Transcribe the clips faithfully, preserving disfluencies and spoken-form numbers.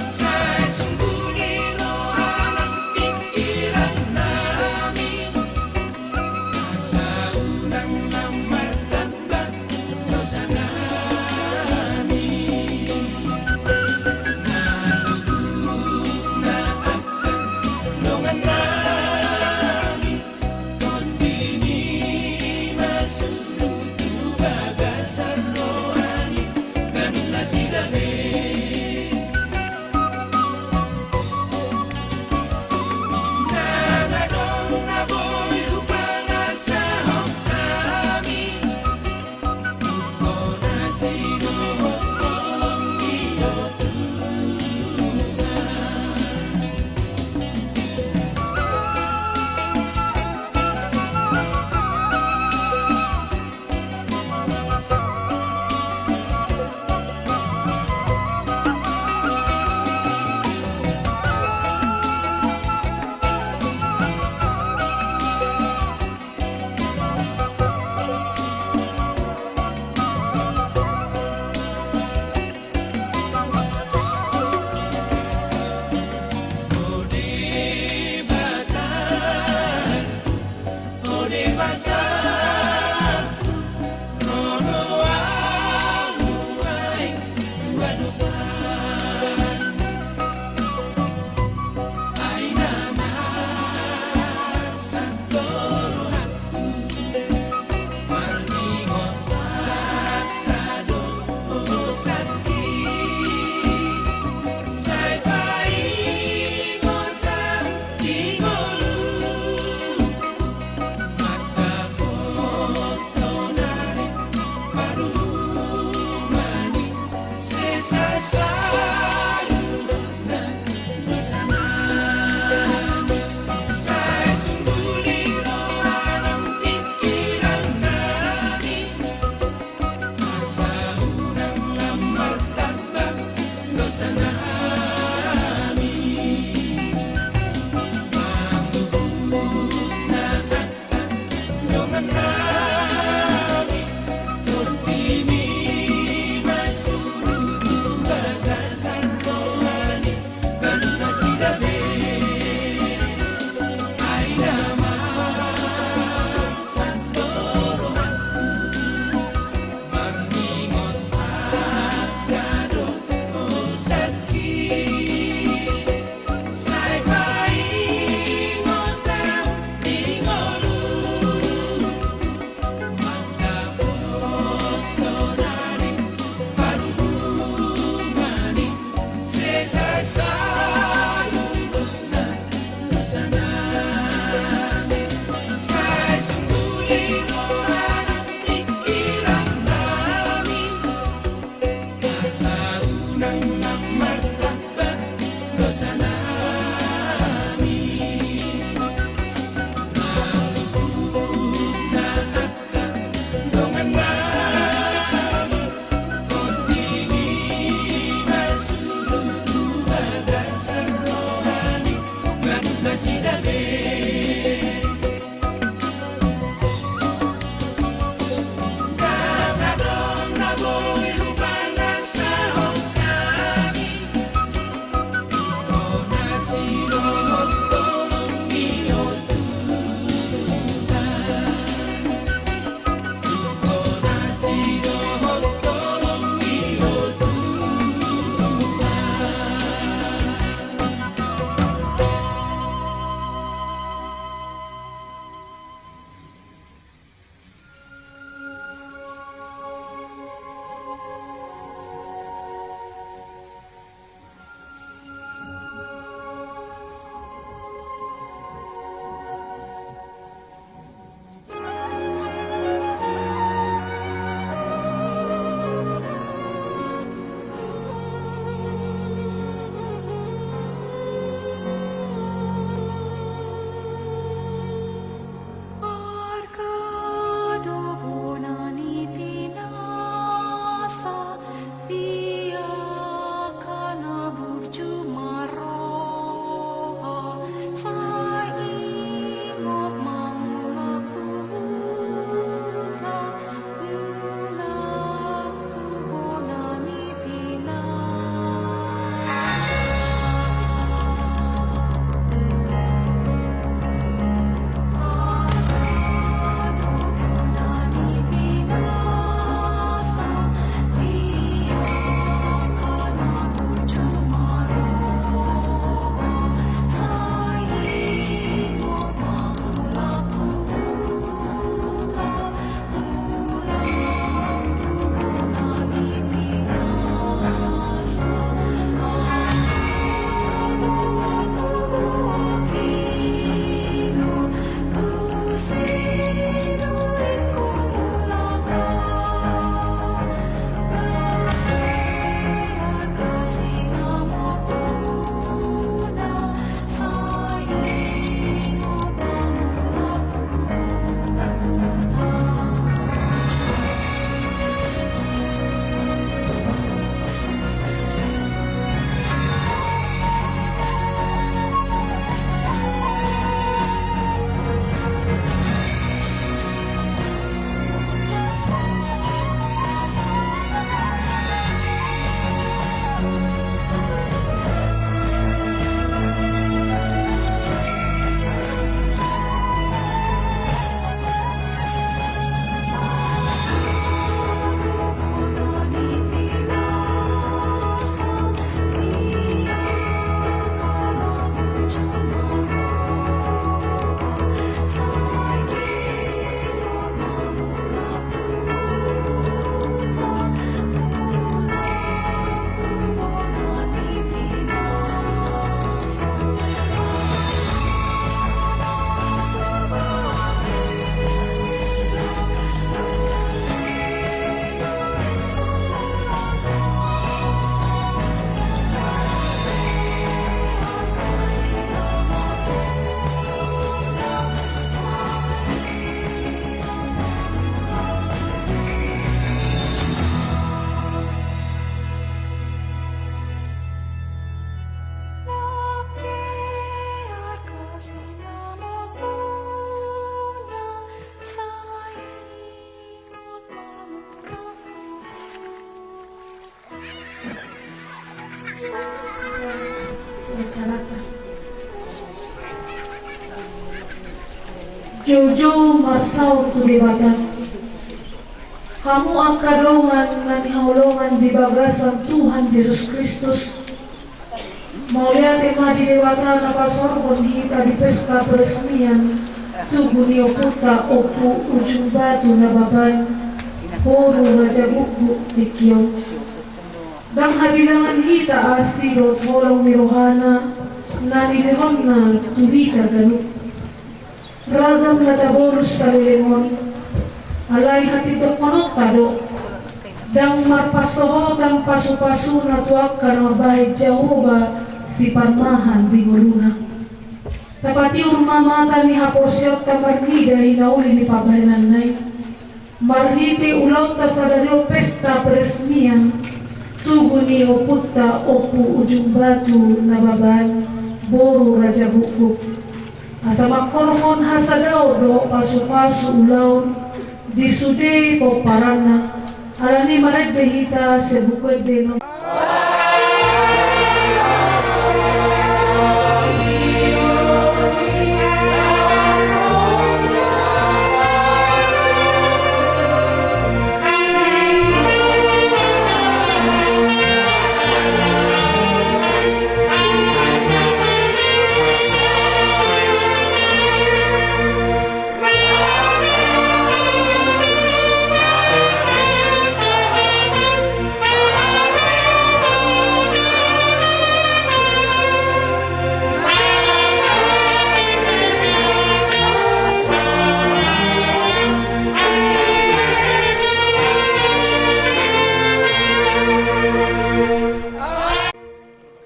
Sai sungkun i roha nang pingkiran nami, asa unang lam martamba dosa nami. Na tutu na angka dongan nami, Tondimi ma suruh tu bagasan roha ni ganna sida be. Nang adong na boi hupangasahon hami, tu hona sidohot holong ni do Tuhan. O Debata, o Debata, ro do ahu aek tu adopan. Ai na marsak do rohangku, marningot angka dosa nangkin. Sai paingot ahu di ngolungku, mangkapot do nari paruhuman i, sesa saluhutna dosa nami. Sai sungkun i roha nang pingkiran nami, asa unang lam martamba dosa nami. Manghuhut na angka dongan nami, Tondimi ma suruh tu bagasan roha ni ganna sida be. Ai na marsak do rohangku, marningot angka dosa nangkin. Sai paingot ahu di ngolungku, mangkapot do nari paruhuman i, sesa saluhutna dosa nami. Sai sungkun i roha nang pingkiran nami, asa unang lam martamba dosa nami. Manghuhut na angka dongan nami, Tondimi ma suruh tu bagasan roha ni ganna sida be. Nang adong na boi hupangasahon hami, tu Joujou marsaor tu Debata. Hamu angka dongan na hinaholongan di bagasan Tuhan Jesus Kristus, mauliate ma di Debata na pasaorhon hita di pesta peresmian tugu ni ompunta Ompu Ujung Batu Nababan, boru Raja Guguk tingki on. Ndang habilangan hita asi dohot holong ni rohana na nilehonna tu hita ganup. Ragam na tabolus saleleng on, alai hatindanghononta do, ndang marpansohotan pasupasuna tu angka na mambahen Jahowa siparmahan di ngoluna. Tapatiur ma mata ni haporseaonta marnida hinauli ni pambahenanna i. Marhite ulaonta sadari on pesta peresmian tugu ni ompunta Ompu Ujung Batu Nababan, boru Raja Guguk. Asa mangkorhon hasadaon dohot pasupasu ulaon di sude pomparanna, alani marende hita sian Buku Ende nomor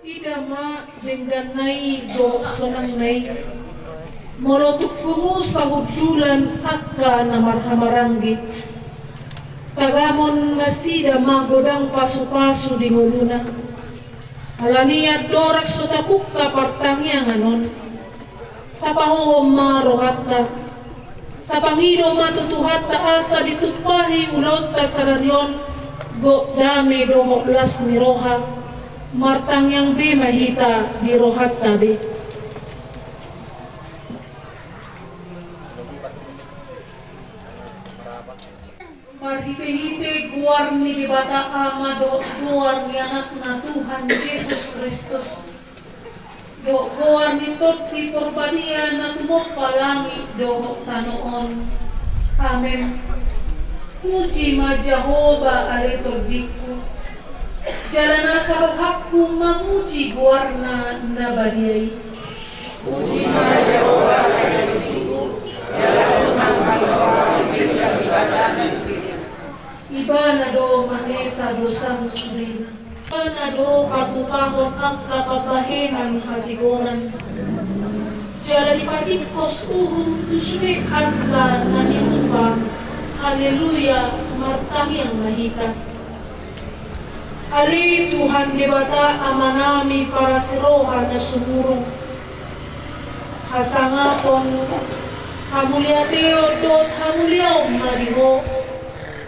Ida ma dengganna i dohot sonangna i. Molo tung pungu sahundulan angka na marhahamaranggi, tagamon nasida ma godang pasupasu di ngoluna. Alani andorang so tapungka partangiangan on, tapahohom ma rohanta. Tapangido ma tu Tuhanta asa ditumpahi ulaonta sadari on gok dame dohot las ni roha. Martangiang be ma hita di rohanta be. Marhitehite goar ni Debata Ama dohot goar ni Anakna Tuhan Jesus Kristus, dohot goar ni Tondi Porbadia na tumompa langit dohot tano on. Amen. Puji ma Jahowa ale tondingku, jala nasa rohangku mamuji goarna na badia i. Puji ma Jahowa ale tondingku, jala rohangku mamuji goarna na badia i. Ibana do manesa dosa ni sudena. Ibana do patupahon angka pambahenan hatigoran. Jala dipatingkos uhum tu sude angka na niupa. Haleluya, martangiang ma hita. Ale Tuhan Debata Amanami parasiroha na sumurung. Hasangapon, hamuliateon dohot hamuliaon ma di Ho,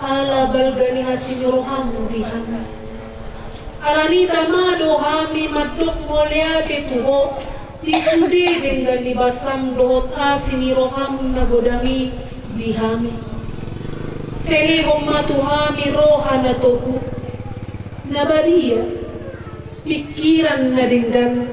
ala balga ni asi ni roham di hami. Alani i tama do hami mandok mauliate tu Ho, di sude denggan ni basam dohot asi ni roham na godang i di hami. Selehon ma tu hami roha na togu, na badia, pingkiran na denggan.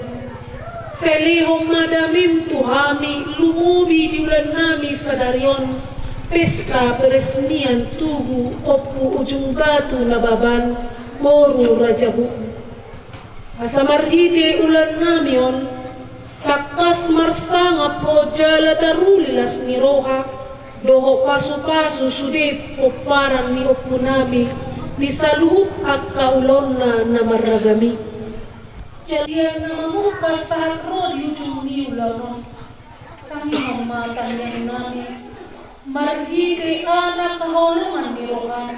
Selehon ma damem tu hami lumobi di ulannami sadari on, pesta peresmian tugu Ompu Ujung Batu Nababan, boru Raja Guguk. Asa marhite ulannami on, tangkas marsangap Ho jala taruli las ni roha dohot pasupasu sude pomparan ni ompunami di saluhut angka ulaonna na marragam i. Jala na mamungka sahat ro di ujung ni ulaon on, tangihon ma tangiangnami marhite Anak haholongan ni roham,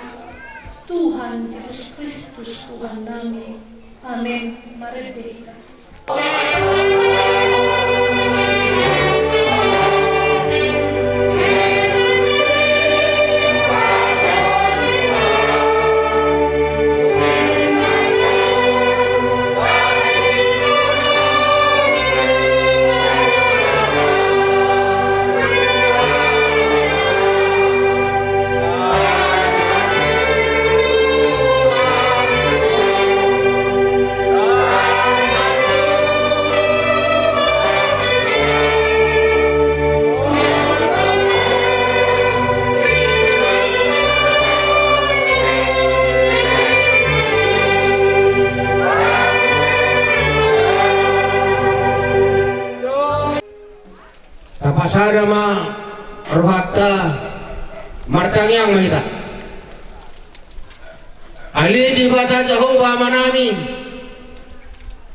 Tuhan Jesus Kristus Tuhannami. Amen. Marende hita. Sada ma rohanta, martangiang ma hita. Ale Debata Jahowa Amanami,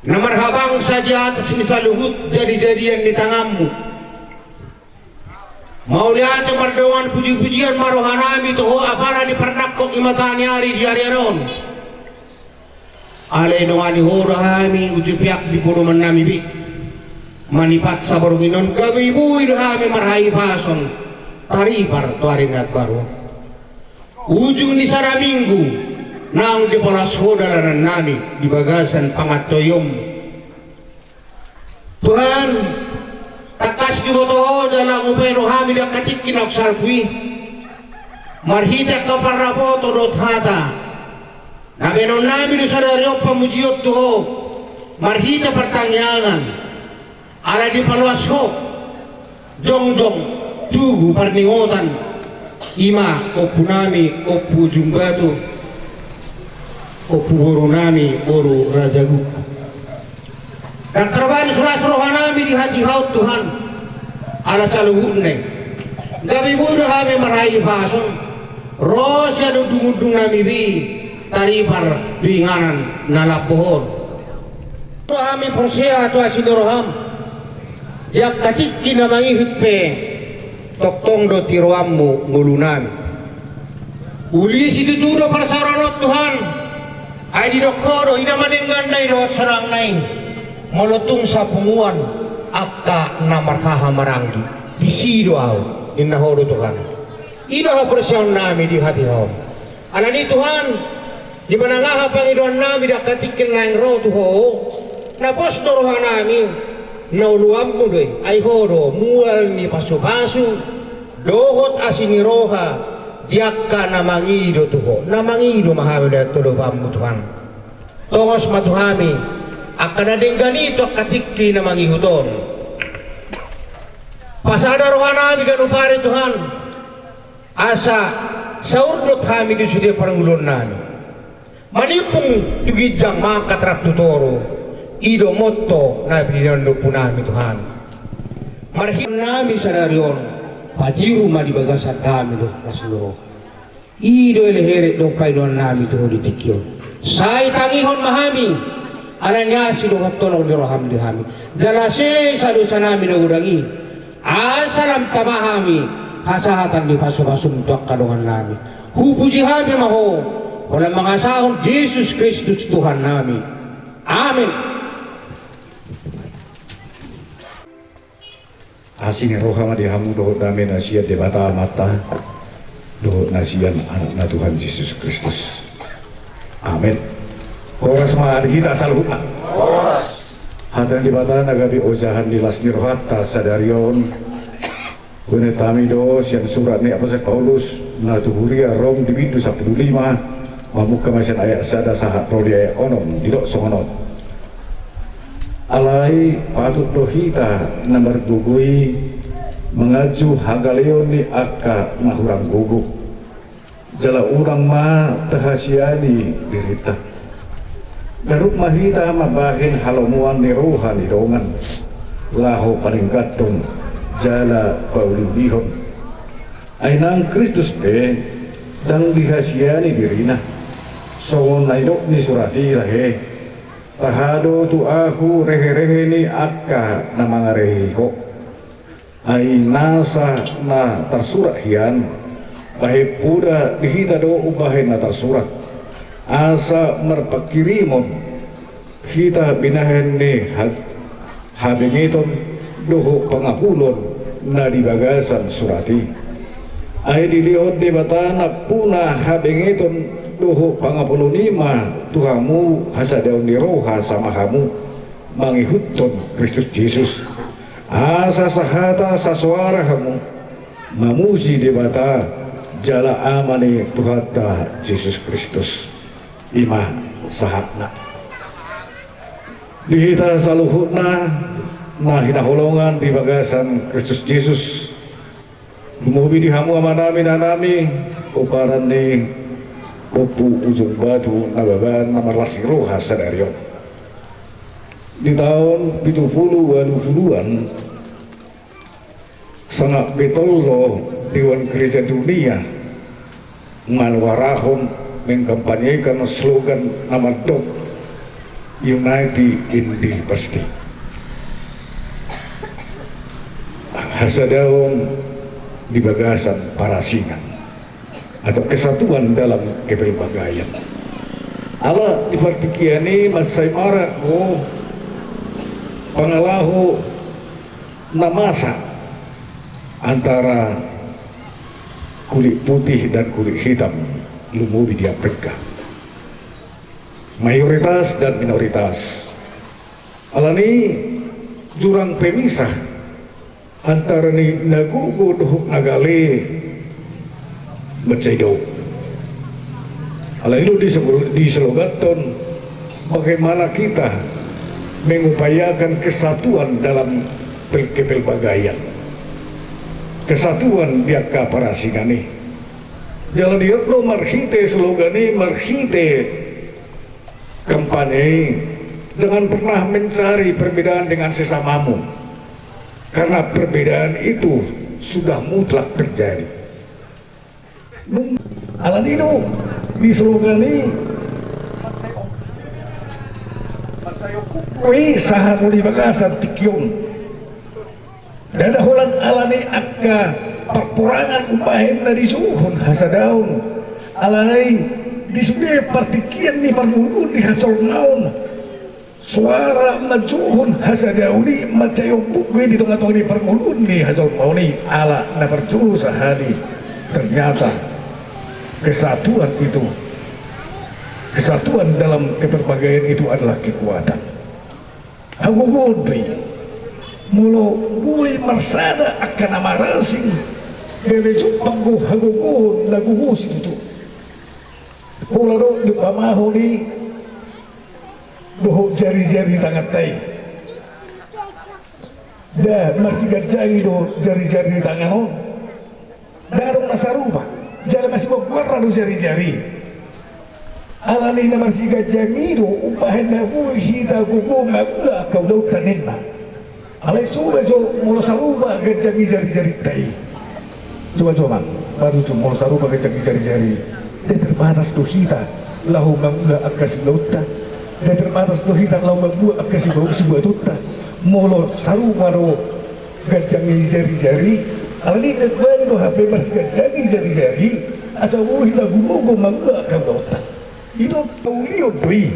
na marhabangsa di atas ni saluhut jadijadian ni tanganmu, mauliate mardongan pujipujian ma rohanami tu Ho apala di parnangkok ni mata ni ari di ari on. Alai dongani Ho do hami uju peak di podomannami be. Manipat saborngin on gabe boi do hami marhahipason taripar tu ari na baru. Ujung ni sada minggu naung dipaloas Ho dalanannami di bagasan pangantusionmu. Tuhan, tangkas diboto Ho jala hupaboa hami di angka tingki naung salpu i. Marhite angka parrapoton dohot hata, na baenonnami do sadari on pamujion tu Ho marhite partangiangan. Ala dipaloas Ho jongjong tugu parningotan, i ma ompunami Ompu Ujumbatu, ompu borunami boru Raja Guguk. Ndang tarbahen so las rohanami di hatiha on Tuhan, ala saluhutna i gabe boi do hami marhahipason ro sian undungundungnami be taripar tu inganan na lambok on. Hami porsea tu asi ni roham, di angka tingki na mangihut pe tongtong do tiroanmu ngolunami. Uli situtu do parsaoran on Tuhan, ai didok Ho do ida ma dengganna i dohot sonangna i. Molo tung sapunguan angka na marhahamaranggi, disi do ahu, ninna Ho do Tuhan. I do haporseaonnami di hatiha on. Alani Tuhan, di manang aha pangidoannami di angka tingki na naeng ro tu Ho, na pos do rohanami, na oloanmu do i, ai Ho do mual ni pasupasu dohot asi ni roha di angka na mangido tu Ho. Na mangido ma hami di adopanmu Tuhan. Tongos ma tu hami angka na denggan i tu angka tingki na mangihut on. Pasada rohanami ganup ari Tuhan, asa saurdot hami di sude parngoluonnami. Manimpung tu ginjang, mangkat rap tu toru, i do motto na pinadiaon ni ompunami Tuhan. Marhitehonami sadari on, pajiru ma di bagasan hami do las ni roha. I do eleherek dohot pangidoannami tu Ho di tingki on. Sai tangihon ma hami, alani asi dohot holong ni roham di hami. Jala sesa dosanami na godang i, asa lam tama hami hasahatan ni pasupasum tu angka dongannami. Hupuji hami ma Ho, holan mangasahon Jesus Kristus Tuhannami. Amen. Asi ni roha ma di hamu dohot dame na sian Debata Amanta dohot na sian Anakna Tuhan Jesus Kristus. Amen. Horas ma di hita saluhutna. Hata ni Debata na gabe ojahan ni las ni rohanta sadari on, huenonami do sian surat ni Apostel Paulus na tu huria Rom di bindu sampulu lima, mamungka ma sian ayat sada sahat ro di ayat onom, didok songon on. Alai patut do hita na margogo i manganju hagaleon ni angka na hurang gogo. Jala unang ma tahasiani dirinta. Ganup ma hita mambahen halomoan ni roha ni dongan, laho paningkathon jala pauliulihon. Ai nang Kristus pe ndang dihasiani dirina. Songon na nidok ni surat i tahe, taha do tu ahu reherehe ni angka na mangarehei ho. Ai nasa na tarsurat hian, bahen poda di hita do umbahen na tarsurat, asa marpanghirimon hita binahen ni ha-, habengeton dohot pangapulon na di bagasan surat i. Ai dilehon Debata nampuna habengeton dohot pangapulon i ma tu hamu hasadaon ni roha sama hamu mangihuthon Kristus Jesus. Asa sahata sasoara hamu mamuji Debata jala Ama ni Tuhanta Jesus Kristus. I ma sahatna. Di hita saluhutna na hinaholongan di bagasan Kristus Jesus, lumobi di hamu amanami, inanami, pomparan ni Ompu Ujung Batu Nababan na marlas ni roha sadari on. Di taon pitu pulu ualu puluan, Sangat getol do Dewan Gereja Dunia manuarahon, mengkampanyekan slogan na mandok Unity in Diversity. Hasadaon di bagasan parasingan atau kesatuan dalam kepelbagaian. Ala di partingkian i mansai marak do pangalaho na masa antara kulit putih dan kulit hitam lumobi di Afrika. Mayoritas dan minoritas. Alani jurang pemisah antara ni na gogo dohot na gale mansai dao. Alani do disebut, disloganhon bagaimana kita mengupayakan kesatuan dalam pel-, kepelbagaian. Kesatuan di angka parasingan i. Jala diat do marhite slogan i, marhite kampanye i, jangan pernah mencari perbedaan dengan sesamamu, karena perbedaan itu sudah mutlak terjadi. Alani do di slogan i, i sahat do di bagasan tingki on. Ndada holan alani angka parporangan umbahen na dijouhon hasadaon, alani di sude partingkian ni parngoluon ni hasolngaon, soara manjouhon hasadaon i mansai ombuk do i di tongatonga ni parngoluon ni hasolngaon i, ala na parjolo sahali ternyata kesatuan itu, kesatuan dalam keperbagaian itu adalah kekuatan. Hagogoon do i. Molo boi marsada angka na marasing, gabe jumpang do hagogoon na gogo situtu. Pola do diumpamahon i dohot jarijari tanganta i. Nda marsiganjangi do jarijari tangan on. Nda adong na sarupa, jala masiboan goarna do jarijari. Alani na marsiganjang i do umbahen na boi hita gogo mangula angka ulaonta ninna. Alai coba jo molo sarupa ganjang ni jarijarinta i. Coba jo amang, patutu molo sarupa ganjang ni jarijari. Nda terbatas do hita laho mangula angka siulaonta. Nda terbatas do hita laho mambuat angka sibu-, sibuatonta. Molo sarupa do ganjang ni jarijari, alani na boi do hape marsiganjang ni jarijari, asa boi hita gogo mangula angka ulaonta. I do haulion do i.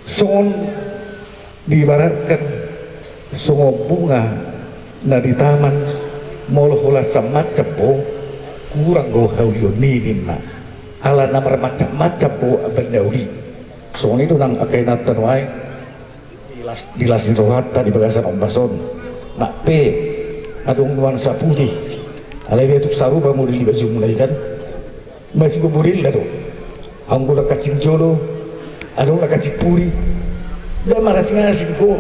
Songon diibaratkan songon bunga na di taman, molo holan samacam do, kurang do haulion i ninna. Ala na marmacam-macam do amban na uli. Songon i do nang angka inanta nuaeng. Di las, di las ni rohanta di bagasan ombas on. Nang pe adong nuansa putih. Alai dia tuk sarupa model ni bajumuna i kan. Masiboan modelna do. Anggo na kancing jolo, adong na kancing pudi. Nda marasing-asing do.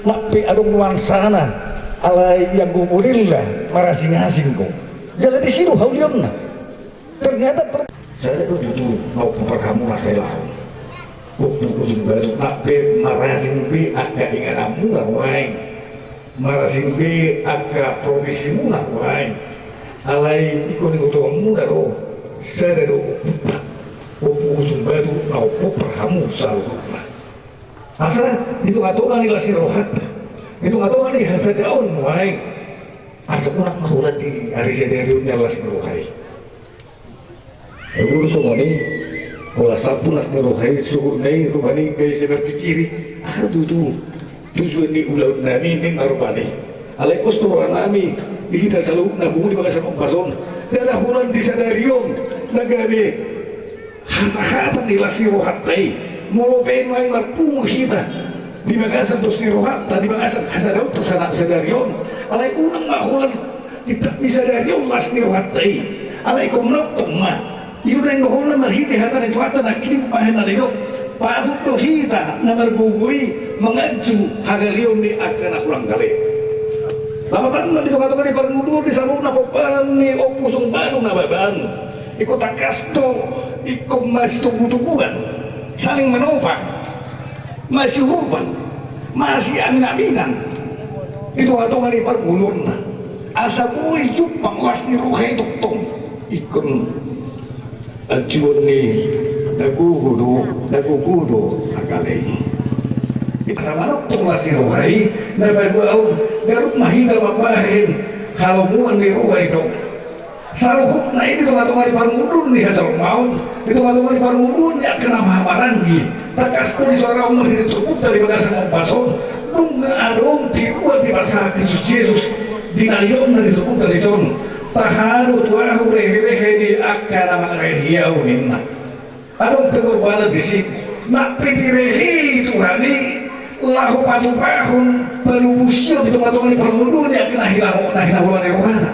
Nang pe adong nuansana. Alai anggo modelna marasing-asing do. Jala disi do haulionna. Ternyata per-, sada do tutu na ompung parhamu na sai laho. Ompung Ujung Batu, nang pe marasing pe angka ingananmuna nuaeng. Marasing pe angka provinsimuna nuaeng. Alai ingkon ingotonmuna do, sada do ompunta. Ompung Ujung Batu na ompung parhamu saluhutna. Asa di tongatonga ni las ni rohanta, di tongatonga ni hasadaon nuaeng, asa unang ma holan di ari sadari on na las ni roha i. Ulu songon i, holan sampul las ni roha i, suhutna i rupani gabe sai marpingkiri. Aha tutu tujuan ni ulaonnami ninna rupani. Alai pos do rohanami di hita saluhutna pungu di bagasan ombas on. Ndada holan di sadari on na gabe hasahatan ni las ni rohanta i. Molo pe nuaeng marpungu hita di bagasan dos ni rohanta, di bagasan hasadaonta sa-, sadari on. Alai unang ma holan di, di sadari on las ni rohanta i. Alai ingkon manongtong ma. I do na ingkon holan marhite hata ni Tuhanta nangkin bahen na didok. Patut do hita na margogo i manganju hagaleon ni angka na hurang gale. Lapatanna di tongatonga ni parngoluon di saluhutna pomparan ni Ompu Ujung Batu Nababan. Ingkon tangkas do, ingkon masitogutoguan, saling menopang, masiurupan, masiaminaminan di tongatonga ni parngoluonna. Asa boi jumpang las ni roha i tongtong. Ingkon anjuon ni na gogo do, na gogo do angka lae i. Asa manongtong las ni roha i, na paduahon, ganup ma hita mambahen halomoan ni roha i do. Saluhutna i di tongatonga ni parngoluon ni hajolmaon, di tongatonga ni parngoluon ni angka na marhahamaranggi, tangkas do disoarahon marhite turpukta di bagasan ombas on, nunga adong tiruan dipasahat Kristus Jesus, di na nidokna di turpukta dison, taha do tu ahu reherehe ni angka na mangarehi ahu ninna. Adong pengorbanan disi, nang pe direhei Tuhan i, laho patupahon panobusion di tongatonga ni parngoluon ni angka na hinaho-, na hinaholongan ni rohana.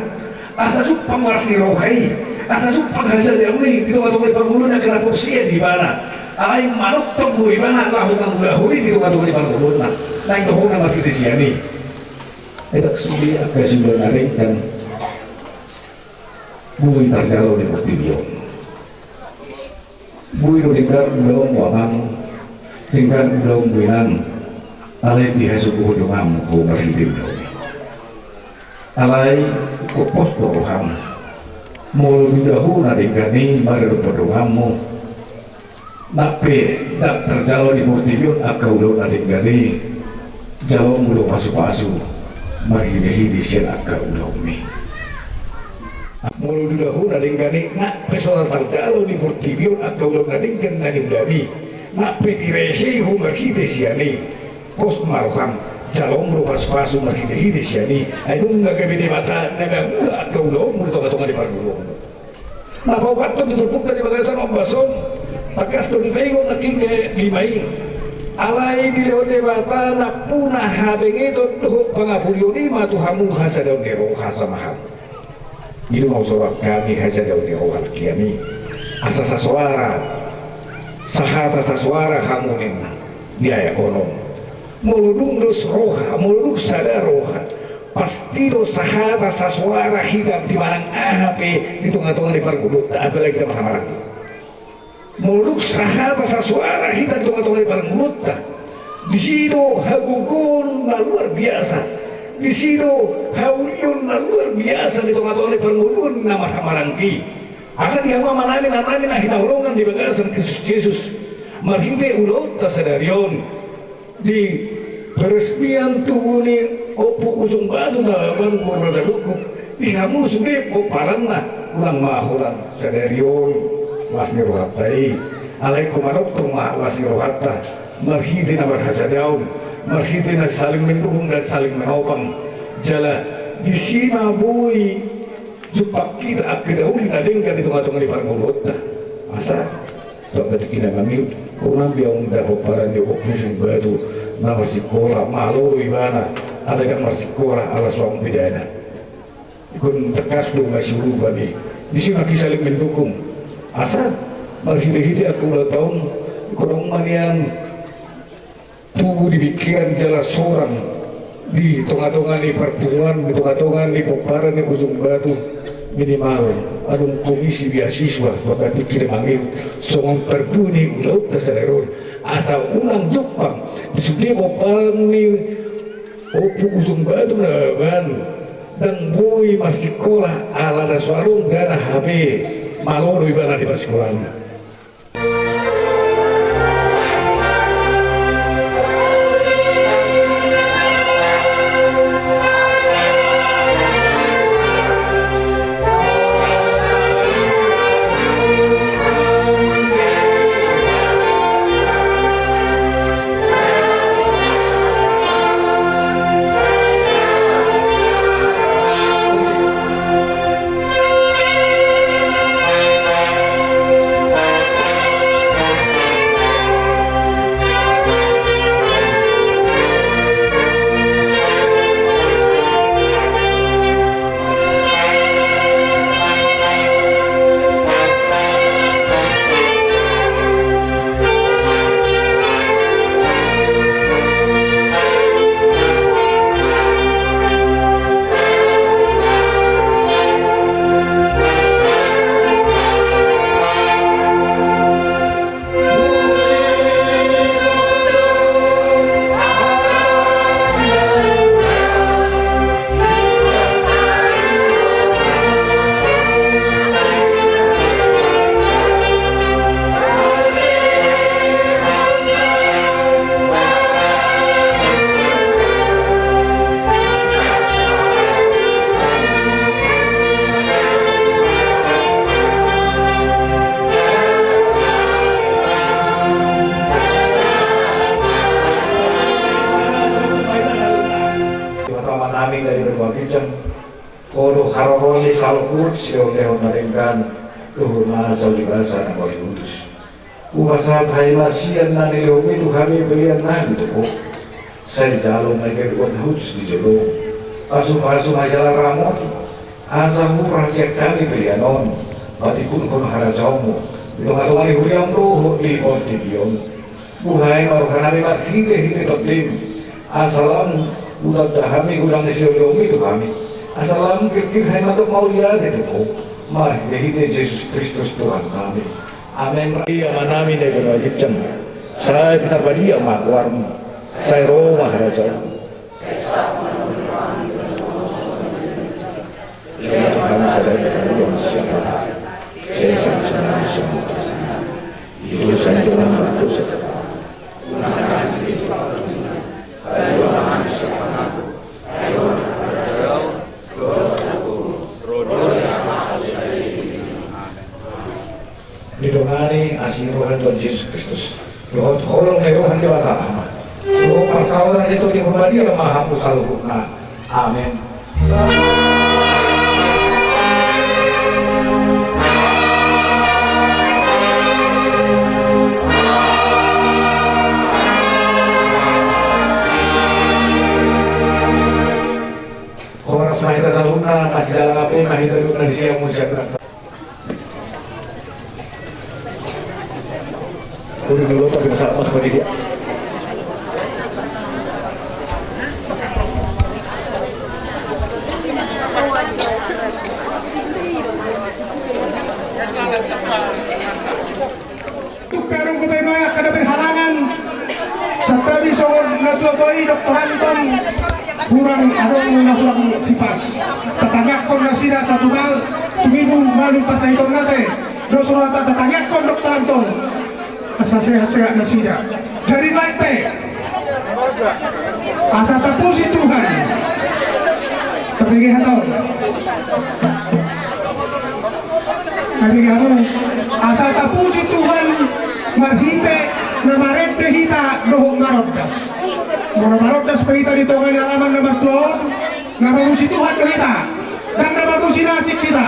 Asa jumpang las ni roha i, asa jumpang hasadaon i di tongatonga ni parngoluon ni angka na porsea di ibana. Alai manongtong do ibana laho mangulahon i di tongatonga ni parngoluonna. Naeng dohononna marhite sian i. Ai ndang sude angka suda na denggan boi tarjalo di portibi on. Boi do denggan ulaonmu amang, denggan ulaonmu inang, alai dihasogohon donganmu ho marhite ulaon i. Alai ingkon pos do roham. Molo diula ho na denggan i maradophon donganmu, nang pe ndang tarjalo di portibi on angka ulaon na denggan i, jaloonmu do pasupasu marhitehite sian angka ulaonmi. Molo diula ho na denggan i, nang pe so ra tarjalo di portibi on angka ulaon na denggan na niulam i, nang pe direhei ho marhite sian i, pos ma roham, jaloonmu do pasupasu marhitehite sian i, ai nunga gabe Debata na mangula angka ulaonmu di tongatonga ni parngoluonmu. Na paopathon di turpukta di bagasan ombas on, tangkas do dipaingot nangkin lima i. Alai dilehon Debata nampuna habengeton dohot pangapulion i ma tu hamu hasadaon ni roha, asa ma hamu. I do na husorang hami hasadaon ni roha nangkin i. Asa sasoara, sahata sasoara hamu ninna. Di ayat onom. Molo dung dos roha, molo dung sada roha, pasti do sahata sasoara hita di manang aha pe di tongatonga ni parngoluonta, apalagi na marhahamaranggi. Molo dung sahata sasoara hita di tongatonga ni parngoluonta, disi do hagogoon na luar biasa, disi do haulion na luar biasa di tongatonga ni parngoluon na marhahamaranggi. Asa di hamu amanami, inanami na hinaholongan di bagasan Kristus Jesus, marhite ulaonta sadari on, di peresmian tugu ni Ompu Ujung Batu Nababan Boru Raja Guguk, di hamu sude pomparanna, unang ma holan sadari on las ni rohanta i. Alai ingkon manongtong ma las ni rohanta, marhite na marhasadaon, marhite na saling mendukung dan saling menopang. Jala disi ma boi jumpang hita angka na uli na denggan di tongatonga ni parngoluonta. Asa, bapak tingki na mangihut, unang be ahu nda pomparan ni Ompu Ujung Batu na marsikola, malo do ibana, alai ndang marsikola ala suang bedana. Ingkon tangkas do masiurupan i. Disi ma hita saling mendukung. Asa, marhitehite angka ulaonta on, ingkon adong ma nian tugu di pikiran jala sorang di tongatonga ni parpunguan, di tongatonga ni pomparan ni Ujung Batu, minimal adong komisi beasiswa, bapak tingki na mangihut, songon parbue ni ulaonta sadari on, asa unang jumpang di sude pomparan ni Ompu Ujung Batu Nababan, ndang boi marsikola ala na so adong dana hape, malo do ibana di parsikolaanna. Baginjang, Ho do haroroan ni saluhut silehonlehon na denggan dohot nasa ulibasa na mauliutus. Hupasahat hami ma sian na nilehonmi tu hami pelean nami tu Ho. Sai jalo ma i gabe uap na hushus di jolo. Pasupasu ma i jala ramoti, asa hurang sian hami pelean on patimbulhon harajaonmu di tongatonga ni huriam dohot di portibi on. Buhai ma rohanami marhitehite Tondim, asa lam hutanda hami godang ni silehonlehonmi tu hami, asa lam girgir hami mandok mauliate tu Ho, marhitehite Jesus Kristus Tuhannami. Amen. Ia manami na ibaen ginjang, sai pinarbadia ma goarmu, sai ro ma harajaonmu. Ia Tuhan, sadari dulu yang siapa? Saya sama-sama semua kesana. Itu saja nama aku sekarang. Didongani asi ni roha ni Tuhan Jesus Kristus, dohot holong ni roha ni Debata Ama, dohot parsaoran ni Tondi Porbadia ma hamu saluhutna. Amen. Horas ma hita saluhutna, masijalangan pe ma hita di umur na disi, amun siap berangkat. Udah dulu, tapi masa waktu panitia. Tung pe adong dope nuaeng angka na berhalangan. Santabi songon na tuatua i, doktoranton, hurang adong na hurang hipas. Tatangiangkon nasida satu hal, tumibu malum pasahiton nate. Dos rohanta tatangiangkon doktoranton, asa sehat-sehat nasida. Jadi nuaeng pe, asa tapuji Tuhan. Tabege hata on. Tabege hamu. Asa tapuji Tuhan marhite na marende hita dohot marondas. Molo marondas pe hita di tonga ni alaman na martua on, na mamuji Tuhan do hita. Ndang na mamuji nasib hita,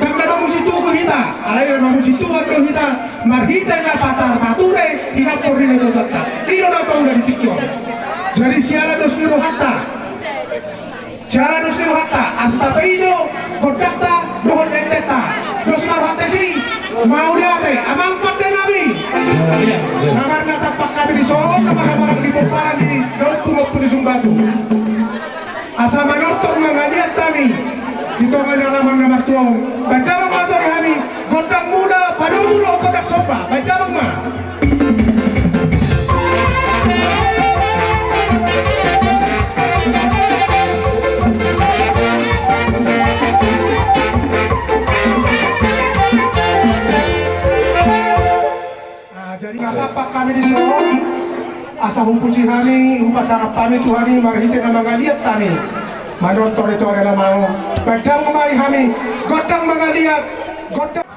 ndang na mamuji tugu hita, alai na mamuji Tuhan do hita marhite na patar pature hinaphon ni natuatuanta. I do na paula di tingki on. Jadi siala dos ni rohanta. Siala dos ni rohanta, asa tapaido gondangta dohot endenta. Dos ma rohanta disi. Mauliate, amang pandenami. Iya, iya. Nunga marnatampak hami dison, nunga marhamarang di pomparan di Daun Purompu di Sumbatu. Asa manortor mangaliat hami di tonga ni alaman na martua on. Baen damang ma tu hami gondang mula, padomu dohot gondang somba. Baen damang ma. Ah, jadi nunga tampak hami dison, asa hupuji hami, hupasangap hami Tuhan i marhite na mangaliat hami. Manortor i tu ari na malo, baen damang ma i hami, gondang mangaliat, gondang.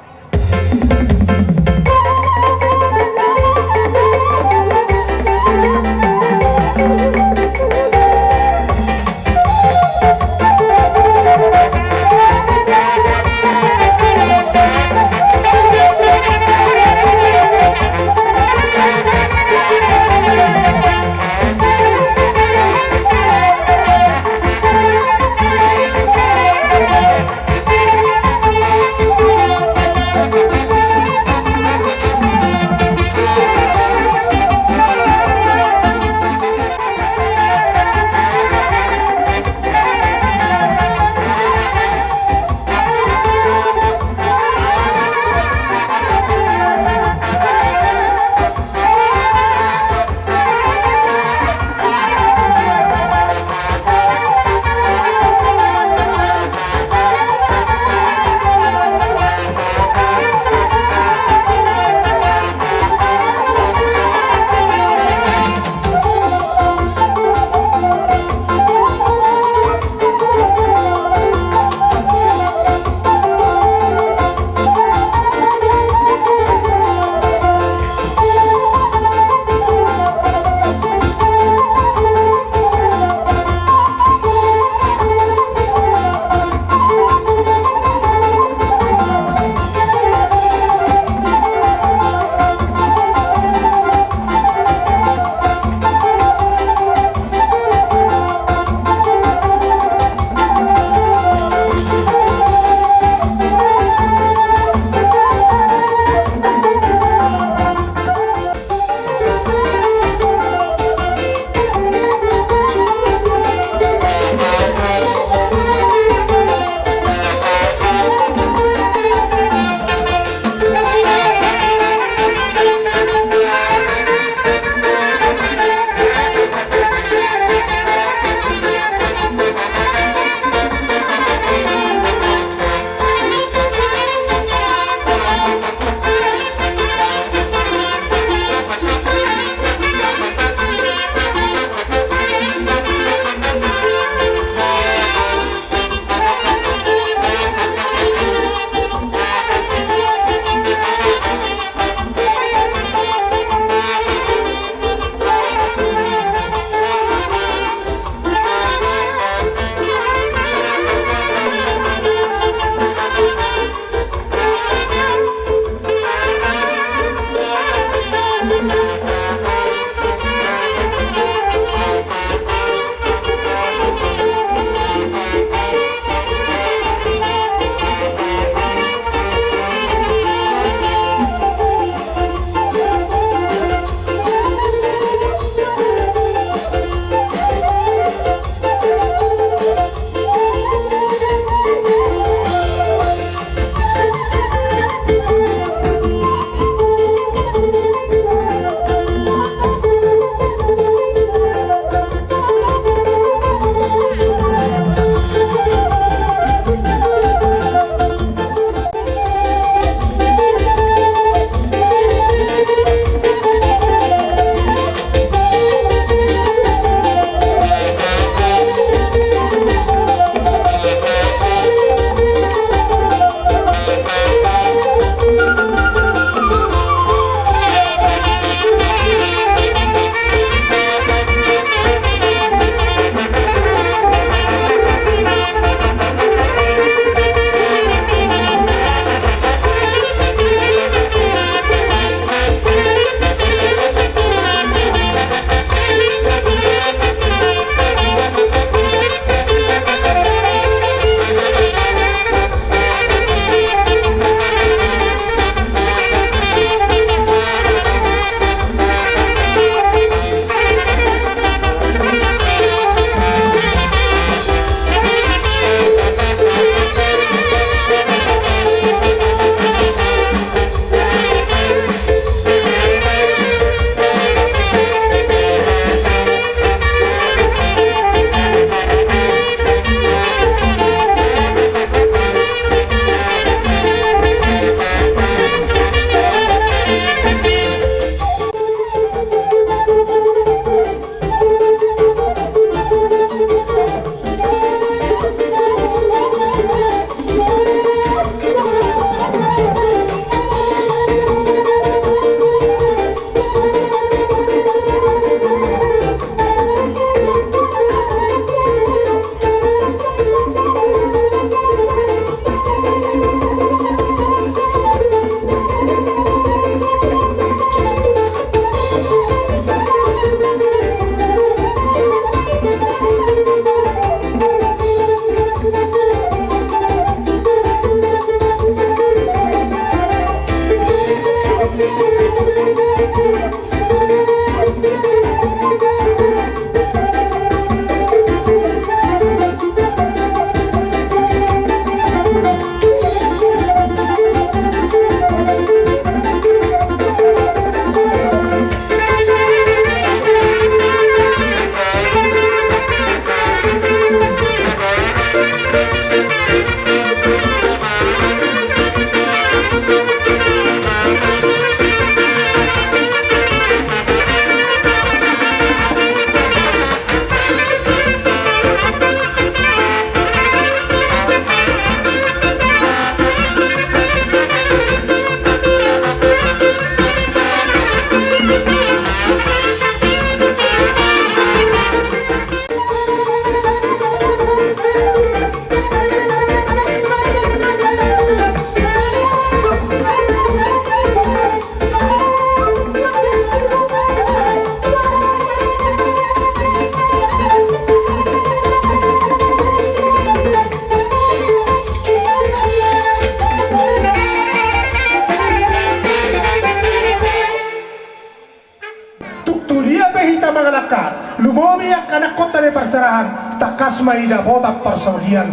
Lumobi angka anakkonta di parserahan, tangkas ma i dapotan parsaulian.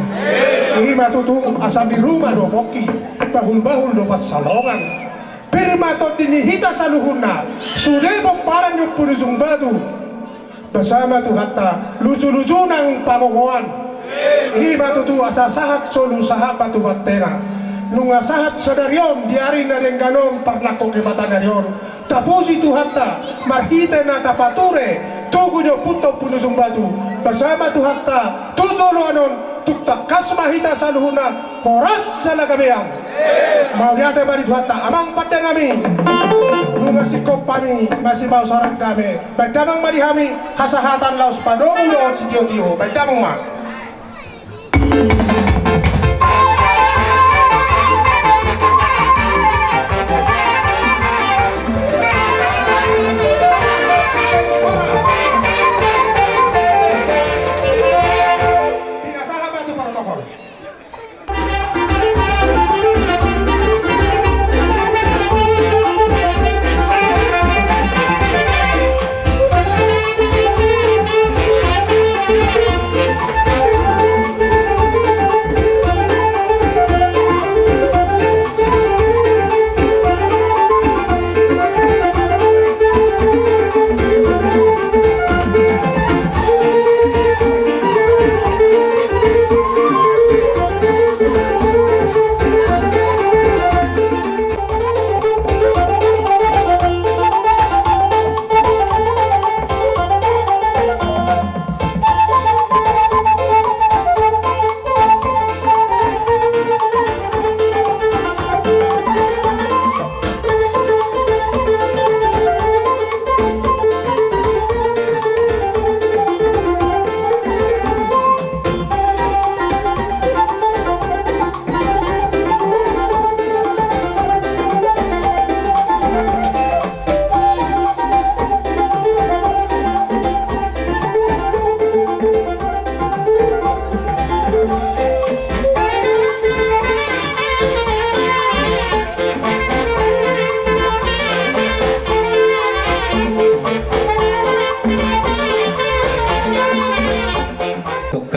I ma tutu, asa biru ma do pongki, bahulbahul do pansalongan. Pir ma tondi ni hita saluhutna, sude pomparan ni Ompu ni Ujung Batu. Basa ma Tuhanta, lujuluju nang pangomoan. I ma tutu, asa sahat solu sahat ma tu bantena. Nunga sahat sadari on di ari na denggan on, parnangkok ni mata ni ari on, tapuji Tuhanta marhite na tapature tugu ni ompunta Ompu ni Ujung Batu. Basa ma Tuhanta tu joloan on, tung tangkas ma hita saluhutna horas jala gabe. Mauliate ma di Tuhanta. Amang pande nami, nunga singkop hami masipasahat dame. Baen damang ma di hami hasahatan laos padomu dohot sitiotio. Baen damang ma. Pinasahat ma tu protokol.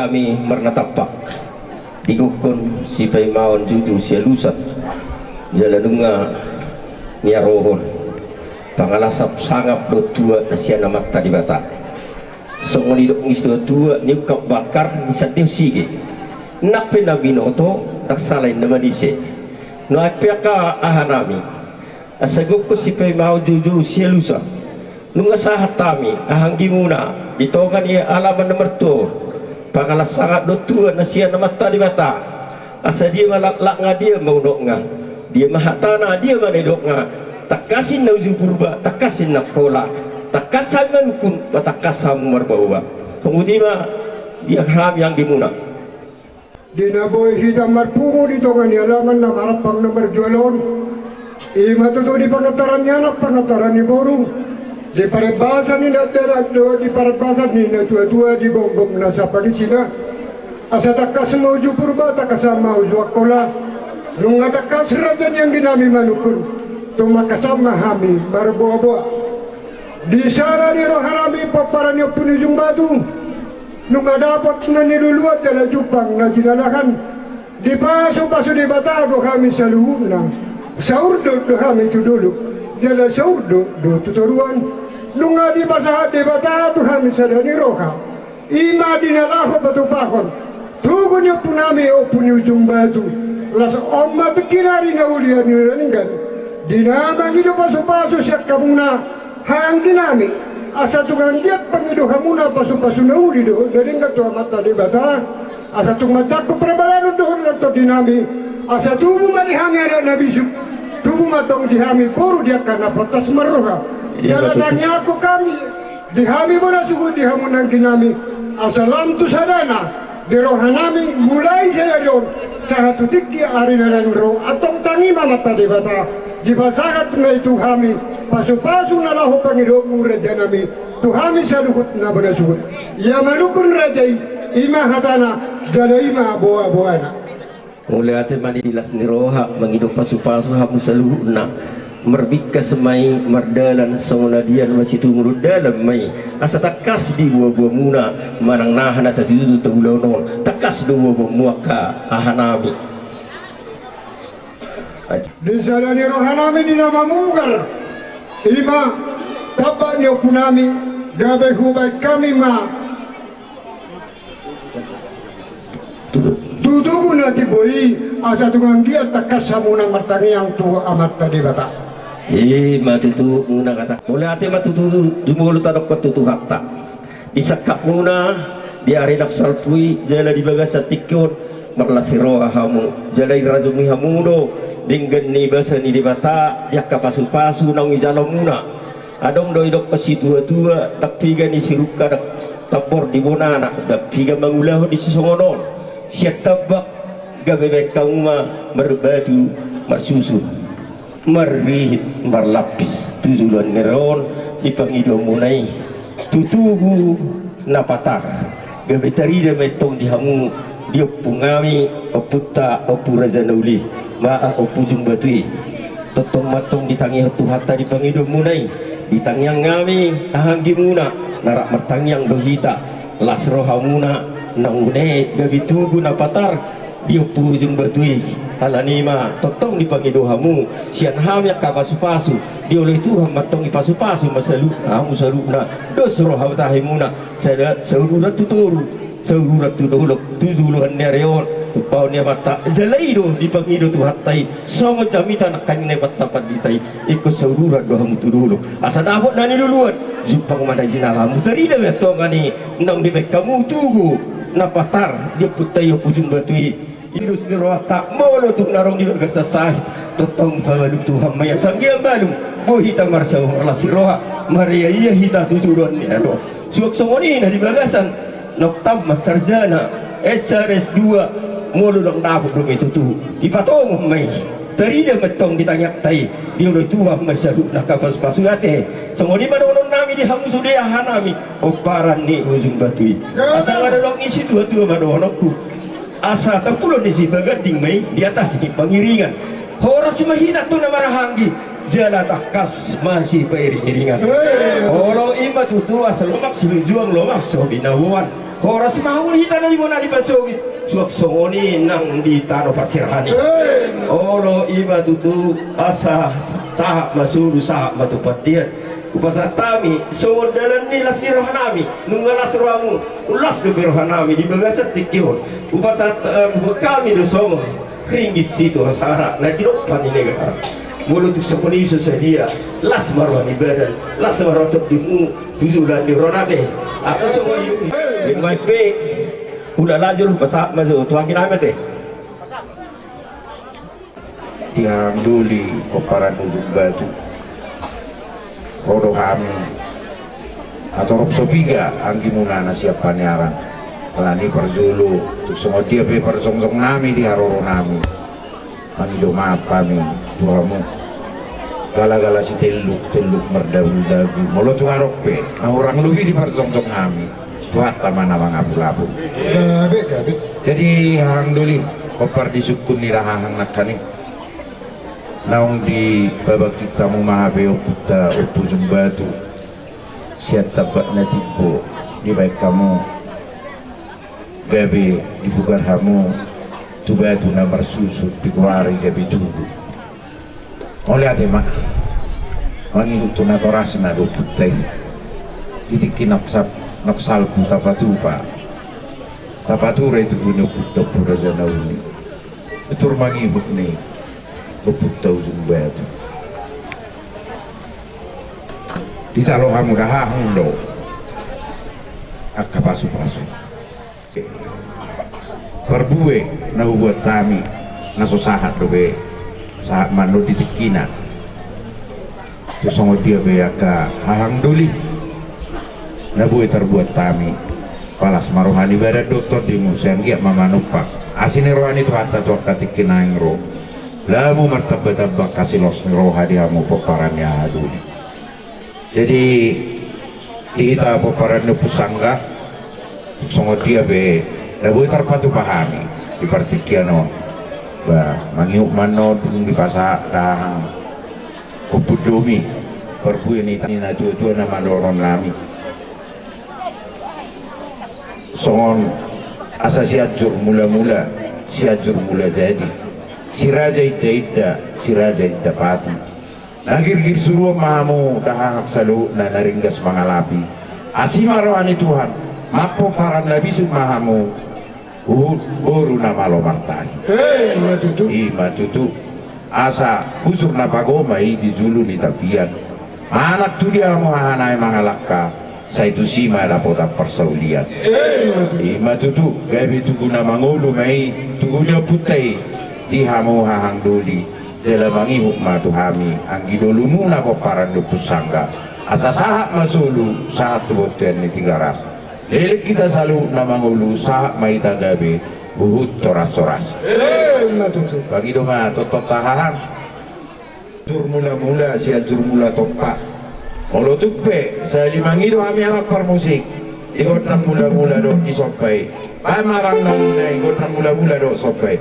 Hami marnatampak di gokhon sipaimaon juju sialusan, jala nunga niarohon pangalasap sangap dohot tua na sian Amanta Debata. Songon nidok ni situatua, niungkap bakar, nisandehon sige. Nang pe na binoto, ndang sala inna manise. Nuaeng pe angka ahanami, asa gokhon sipaimaon juju sialusan, nunga sahat hami ahanggimuna di tonga ni alaman na martua on, pangalas sangap dohot tua na sian Amanta Debata. Asa dia ma laklakna, dia ma unokna, dia ma hatana, dia ma nidokna. Tangkas inna uju Purba, tangkas inna Angkola, tangkas hami manungkun, ba tangkas hamu marbaoa. Songon i ma di hami ahanggimuna. Di na boi hita marpungu di tonga ni alaman na marampang na marjual on, i ma tutu di pangantaran ni anak, pangantaran ni boru, di parbasan ni dakdanak dohot di parbasan ni natuatua, di gomgom na sapangisina. Asa tangkas ma uju Purba, tangkas ma uju Angkola. Nunga tangkas raja ni angginami manungkun, tung tangkas ma hami marboaboa. Di sada ni rohanami pomparan ni Ompu ni Ujung Batu, nunga dapot na niluluan jala jumpang na jinalahan. Dipasupasu Debata do hami saluhutna, saurdot do hami tu dolok, jala saurdot do tu toruan. Nunga dipasahat Debata tu hami sada ni roha, i ma di na laho patupahon tugu ni ompunami Ompu ni Ujung Batu. Laos on ma tingki na ari na uli, ari na denggan, di na mangido pasupasu sian hamuna ahanggimuna, asa tung anggiat pangidoanmuna pasupasu na uli dohot na denggan tu Amanta Debata, asa tung manjangkon parbalanan dohot tondinami, asa tubu ma di hami anak na bisuk, tubu ma tong di hami boru di angka na pantas marroha. Ia, jala tangiangkon hami di hami bona suhut di hamuna angginami, asa lam tu sadana di rohanami, mulai sadari on sahat tu tingki ari na naeng ro. Antong tangi ma Amanta Debata, dipasahat ma i tu hami pasupasu na laho pangidoonmu rajanami, tu hami saluhutna bona suhut. Ia manungkun raja i, i ma hatana, jala i ma boaboana. Mauliate ma di las ni roha, mangido pasupasu hamu saluhutna. Marbingkas ma i mardalan songon na dian, masitungul dalan ma i. Asa tangkas di boaboamuna manang na aha na tatutu taulahon on, tangkas do boaboamu angka ahanami. Di sada ni rohanami di na mamugar, i ma tamba ni ompunami, gabe hubaen hami ma tugu na timbo i, asa tung anggiat tangkas hamu nang martangiang tu Amanta Debata. I ma tutu muna hata. Mauliate ma tutu, jumolo tadok tu Tuhanta. Di sangkapmuna, di ari na salpu i jala di bagasan tingki on, marlas ni roha hamu jala dirajumi hamu do denggan ni basa ni Debata di angka pasupasu naung ijalamuna. Adong do didokkon situatua, ndang piga ni sirungka ndang tambor di bonana, ndang piga mangulahon di sisongon on. Sian tambak gabe baen hamu ma marbatu marsusun, marrihit marlampis tu joloan ni ari on di pangidoanmuna i, tu tugu na patar. Gabe tarida ma i tong di hamu, di ompungami, ompunta Ompu Raja Nauli, ma Ompu Ujung Batu i. Tongtong ma tong ditangihon Tuhanta di pangidoanmuna i, ditangiang hami hahaanggimuna na rap martangiang do hita, las rohamuna, naung une gabe tugu na patar di Ompu Ujung Batu i. Alani i ma tongtong dipangido hamu sian hami angka pasupasu, dioloi Tuhan ma tong dipasupasu ma salu-, hamu saluhutna, dos roha tahimuna, sada sauduran tu toru, sauduran tu dolok, tu joloan ni ari on. Tumpahon ni Amanta, jala i do dipangido Tuhanta i, songon jamita nangkaning na i pantapan di hita i, ingkon sauduran do hamu tu dolok, asa dapot na niluluan, jumpang ma na jinalamu. Tarida ma i tong i naung dibaen hamu tugu na patar di ompunta i Ompu Ujung Batu i. Idos ni rohanta, molo tung na adong di bagasan sahit, tongtong pamalum Tuhan ma i, asa anggiat malum, boi hita marsaor las ni roha, mariaia hita tu joloan ni ari on. Suang songon i na di bagasan naung tamat sarjana, S satu, S dua, molo ndang dapot dope tutu, dipatongon ma i. Tarida ma i tong di tangiangta i, dioloi Tuhan ma i saluhutna angka pasupasu. Ate, songon i ma dohononnami di hamu sude ahanami, pomparan ni Ujung Batu i. Asa nunga adong i, situatua ma dohononku. Asa tampulon ni Sibaganding ma i di atas ni pangiringan. Horas ma hita tu na marhahaanggi, jala tangkas masipairingiringan. Olo i ma tutu, asa lomak silinjuang, lomak so binaboan. Horas ma hamu hita na di bona ni pasogit, suang songon i nang di tano parserahan i. Olo i ma tutu, asa sahat ma solu, sahat ma tu bontean. Hupasahat hami songon dalan ni las ni rohanami, nunga las rohamu, las dope rohanami di bagasan tingki on. Hupasahat, eh, hami do songon ringgit sitio hasara na tinompa ni negara. Molo tung songon i so sadia, las ma roha ni badan, las ma roha tondimu tu joloan ni ari on ate. Asa songon i. Beng ma i pe, hula lajur, hupasahat ma jo tu angginami ate. Di hahang doli pomparan Ujung Batu, ro do hami, na torop so piga anggimuna na sian Paniaran. Alani i parjolo, tung songon dia pe parsongjongnami di haroronami, mangido maaf hami tu hamu. Galagala sitelluk, telluk mardabuldabul. Molo tung adong pe na hurang lobi di parsongjongnami, Tuhanta ma na mangapulapul. Gabe, gabe. Jadi, hahang doli, pompar di sungkun ni dahahang nangkaning, naung dipabangkit hamu ma hape ompunta Ompu Ujung Batu sian tambak na timbo, dibaen hamu, gabe dipugar hamu tu batu na marsusun, digoari gabe tugu. Mauliate ma. Mangihut tu natorasna do ompunta i. Di tingki naung sal-, naung salpu tapatupa, tapature tugu ni ompunta Ompu Raja Nauli. Pintor mangihut ni ompunta Ujung Batu. Dijalo hamu dahahang do angka pasupasu. Parbue na hubuat hami, na so sahat dope, sahat ma annon di tingkina. Tung songon dia pe angka hahang doli, na boi tarbuat hami, palas ma roha ni badan dohot tondimu, sai anggiat ma manumpak asi ni roha ni Tuhanta tu angka tingki naeng ro. Lamu martambatamba angka silas ni roha di hamu pomparan ni hahang doli. Jadi, di hita pomparan ni Ompu Sangga, songon dia pe na boi tarpatupa hami di partingkian on. Ba, mangihut ma annon dung dipasahat dahahang. Puput domi parbue ni natuatua na manoron nami. Songon asa Sianjur Mulamula, Sianjur Mula Jadi, si Raja Indainda, si Raja Indapati. Na girgir suruon ma hamu dahahang saluhutna na ringgas mangalapi. Asi ma roha ni Tuhan, mampomparan na bisuk ma hamu. Huhut boru na malo martahi. Ima tutu. Ima tutu. Asa bujur na pagoma i di julu ni tapian. Manang tu dia hamu haha nai mangalangka, sai tusi ma dapotan parsaulian. Ima tutu. Gabe tugu na mangolu ma i, tugu ni ompunta i, di hamu hahang doli. Jala mangihut ma tu hami anggi dolumuna pomparan ni Ompu Sangga. Asa sahat ma solu, sahat tu bontean ni Tigaras. Leleng hita saluhutna mangolu, sahat ma hita gabe huhut horashoras. Ima tutu. Pangido ma tongtong hahang. Sianjur Mulamula, Sianjur Mula Tompa. Molo tung pe sahali mangido hami amang parmusik di gondang mulamula dohot di somba i, baen ma amang na uli nai gondang mulamula dohot somba i.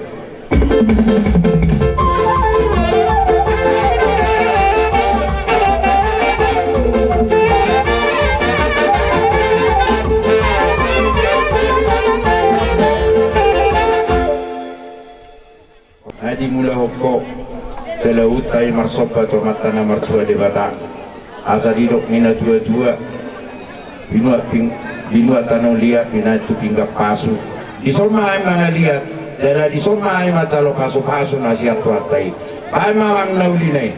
Adi mula hongko, selalu tai marsomba tu Amanta na martua Debata. Asa didok ni natuatua, binuat ping-, binuat tano liat, binahen tu pinggan pasu. Dison ma hami mangaliat, jala dison ma hami manjalo pasupasu na sian Tuhanta i. Baen ma amang na uli nai.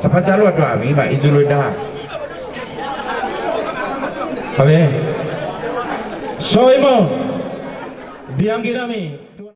Sapat jalo tu hami ma i jolo indahan. Abe. So imo. Di anggi nami.